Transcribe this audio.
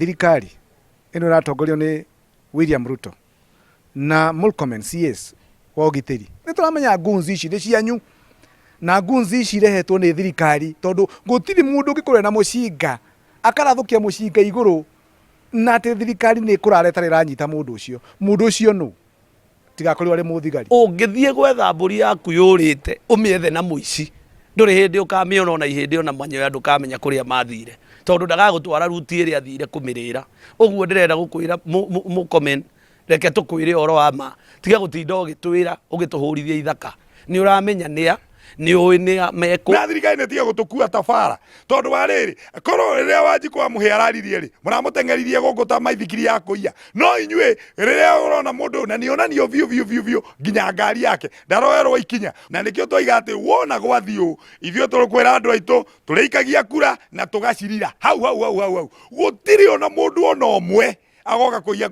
Thirikari ĩno ĩratongorio nĩ William Ruto na Murkomen CS wa ũgitĩri. Nĩ tũramenya goons ici nĩ cianyu na goons ici irehetwo nĩ thirikari tondũ gũtirĩ mũndũ ũngĩkorwo na mũcinga akarathũkia mũcinga igũrũ na atĩ thirikari nĩ ĩkũrara ĩtarĩ ĩranyita mũndũ ũcio. Mũndũ ũcio nũ? Tigakorirwo arĩ mũthigari. Ũngĩthiĩ gwetha mbũri yaku yũrĩte ũmĩethe na mũici, ndũrĩ hĩndĩ ũkamĩona ona ihĩndĩ ona manyoya ndũkamenya kũrĩa mathire, tondũ ndagagũtwara ruti ĩrĩa athire kũmĩrĩra. Ũguo ndĩrenda gũkwĩra Murkomen, reke tũkwĩre ũhoro wa ma, tiga gũtinda ũgĩtwĩra ũgĩtũhũrithia ithaka. Nĩ ũramenya nĩa, nĩ ũĩ nĩa mekũ. Na thirikari nĩ tige gũtũkua ta bara tondũ wa rĩrĩ, korwo rĩrĩa Wanjikũ wa Mũhĩa araririe rĩ, mũramũteng'eririe gũkũ ta maithikiri ya kũiya. No inyuĩ rĩrĩa ũrona mũndũ na nĩonanio biũ biũ biũ biũ nginya ngari yake ndaroerwo ikinya, na nĩkĩo twaiga atĩ wona gwathiĩ ũũ, ithuĩ tũkwĩra andũ aitũ tũrĩikagia kura na tũgacirira hau hau hau hau hau, gũtirĩ ona mũndũ ona ũmwe agoka kũiya.